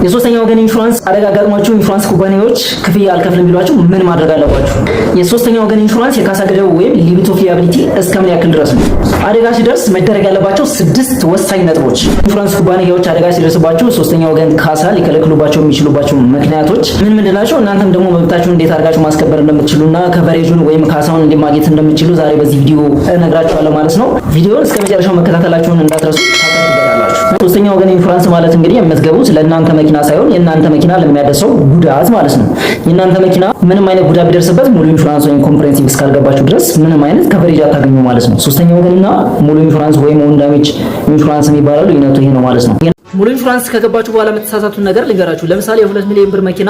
የሶስተኛ ወገን ኢንሹራንስ አደጋ አጋጥሟችሁ ኢንሹራንስ ኩባንያዎች ክፍያ አልከፍልም ቢሏችሁ ምን ማድረግ አለባችሁ? የሶስተኛ ወገን ኢንሹራንስ የካሳ ገደቡ ወይም limit of liability እስከ ምን ያክል ድረስ ነው? አደጋ ሲደርስ መደረግ ያለባቸው ስድስት ወሳኝ ነጥቦች። ኢንሹራንስ ኩባንያዎች አደጋ ሲደርስባችሁ ሶስተኛ ወገን ካሳ ሊከለክሉባቸው የሚችሉባቸው ምክንያቶች ምን ምንድን ናቸው? እናንተም ደግሞ መብታችሁን እንዴት አድርጋችሁ ማስከበር እንደምትችሉና coverage ኡን ወይም ካሳውን እንዴት ማግኘት እንደምትችሉ ዛሬ በዚህ ቪዲዮ እነግራችኋለሁ ማለት ነው። ቪዲዮውን እስከ መጨረሻው መከታተላችሁን እንዳትረሱ፣ ታተርፉበታላችሁ። ሶስተኛ ወገን ኢንሹራንስ ማለት እንግዲህ የምትገቡት ለእናንተ መኪና ሳይሆን የእናንተ መኪና ለሚያደርሰው ጉዳት ማለት ነው። የእናንተ መኪና ምንም አይነት ጉዳት ቢደርስበት ሙሉ ኢንሹራንስ ወይም comprehensive እስካልገባችሁ ድረስ ምንም አይነት coverage አታገኙ ማለት ነው። ሶስተኛ ወገንና ሙሉ ኢንሹራንስ ወይም own damage insurance የሚባለው ልዩነቱ ይሄ ነው ማለት ነው። ሙሉ ኢንሹራንስ ከገባችሁ በኋላ የምትሳሳቱን ነገር ልንገራችሁ። ለምሳሌ የ2 ሚሊዮን ብር መኪና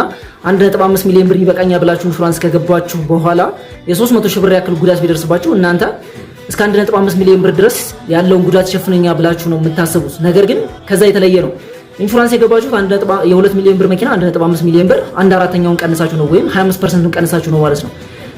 1.5 ሚሊዮን ብር ይበቃኛል ብላችሁ ኢንሹራንስ ከገባችሁ በኋላ የ300 ሺህ ብር ያክል ጉዳት ቢደርስባችሁ እናንተ እስከ 1.5 ሚሊዮን ብር ድረስ ያለውን ጉዳት ይሸፍነኛል ብላችሁ ነው የምታስቡት። ነገር ግን ከዛ የተለየ ነው። ኢንሹራንስ የገባችሁት የ2 ሚሊዮን ብር መኪና 1.5 ሚሊዮን ብር አንድ አራተኛውን ቀንሳችሁ ነው ወይም 25%ን ቀንሳችሁ ነው ማለት ነው።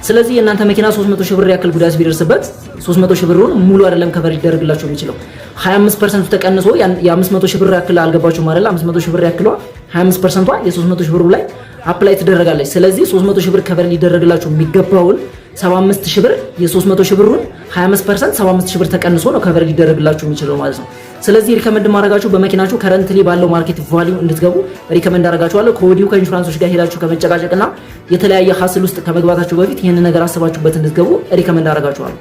ስለዚህ የእናንተ መኪና 300 ሺህ ብር ያክል ጉዳት ቢደርስበት 300 ሺህ ብሩን ሙሉ አይደለም cover ሊደረግላችሁ የሚችለው። 25%ቱ ተቀንሶ የ500 ሺህ ብር ያክል አልገባችሁም አይደል? 500 ሺህ ብር ያክሏ 25%ቷ የ300 ሺህ ብሩ ላይ apply ትደረጋለች። ስለዚህ 300 ሺህ ብር cover ሊደረግላችሁ የሚገባውን 75 ሺህ ብር የ300 ሺህ ብሩን 25% 75 ሺህ ብር ተቀንሶ ነው cover ሊደረግላችሁ የሚችለው ማለት ነው። ስለዚህ recommend ማድረጋችሁ በመኪናችሁ currently ባለው market value እንድትገቡ recommend አደርጋችኋለሁ። ከወዲሁ ከኢንሹራንሶች ጋር ሄዳችሁ ከመጨቃጨቅና የተለያየ hassle ውስጥ ከመግባታችሁ በፊት ይህንን ነገር አስባችሁበት እንድትገቡ recommend አደርጋችኋለሁ።